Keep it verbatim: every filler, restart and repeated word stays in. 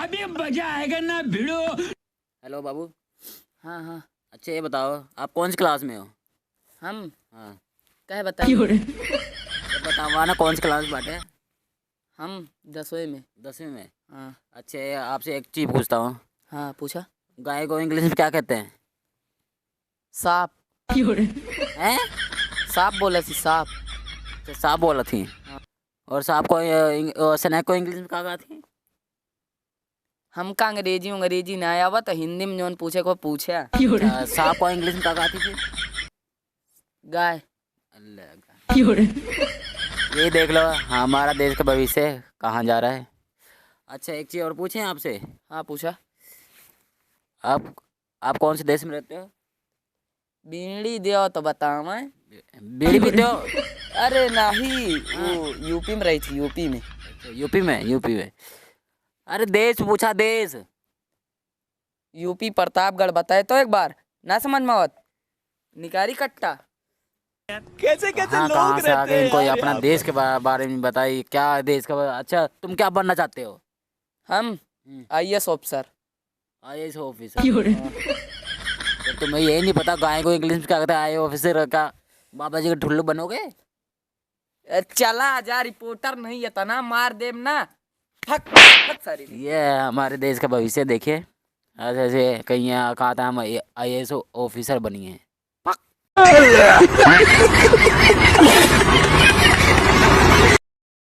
अभी मजा आएगा ना भिड़ो। हेलो बाबू। हाँ, हाँ। अच्छा, ये बताओ, आप कौन सी क्लास में हो? हम? हाँ। कहे बताइए? ये बताओ ना, कौन सी क्लास में बाटे? हम दसवीं में। दसवीं में? हाँ। अच्छा, ये आपसे एक चीज पूछता हूँ। हाँ, पूछा। गाय को इंग्लिश में क्या कहते हैं? सांप। हैं? सांप बोला थी, सांप। अच्छा, सांप बोला थी। हाँ। और सांप को, अ, इंग-, अ, स्नेक को इंग्लिश में क्या कहा थी? हमका अंग्रेजी, अंग्रेजी ना आवा, तो हिंदी में जौन पूछे को पूछे। अच्छा, सांप को इंग्लिश में क्या कहती थी? गाय। अल्लाह का। ये देख लो, हमारा देश का भविष्य कहाँ जा रहा है। अच्छा, एक चीज और पूछें आपसे? हाँ, पूछा। आप, आप कौन से देश में रहते हो? बीड़ी देव तो बतावें। बीड़ी पीते हो? अरे नहीं, हाँ। वो यूपी में रही थी, यूपी में। अच्छा, यूपी में, यूपी में। अरे देश पूछा, देश। यूपी प्रतापगढ़ बताए तो एक बार, ना समझ में आवत? निकारी कट्टा। कैसे कैसे हाँ, लोग कहाँ से आ रहते गए हैं इनको, ये यार अपना यहाँ देश पर। के बा-, बारे में बताइए, क्या देश का बा-, अच्छा, तुम क्या बनना चाहते हो? हम हम्म। IAS officer. IAS officer. क्यों रे? हाँ। जब तुम्हें यही नहीं पता गाय को इंग्लिश में क्या कहते हैं, आईएएस ऑफिसर का, बाबा जी के ठुल्लू बनोगे? ए, चला जा, रिपोर्टर नहीं, इतना मार देम ना। फक, फक सारी। ये हमारे देश का भविष्य देखिए, ऐसे ऐसे कहीं यहाँ कहा था हम आईएएस ऑफिसर बनिए।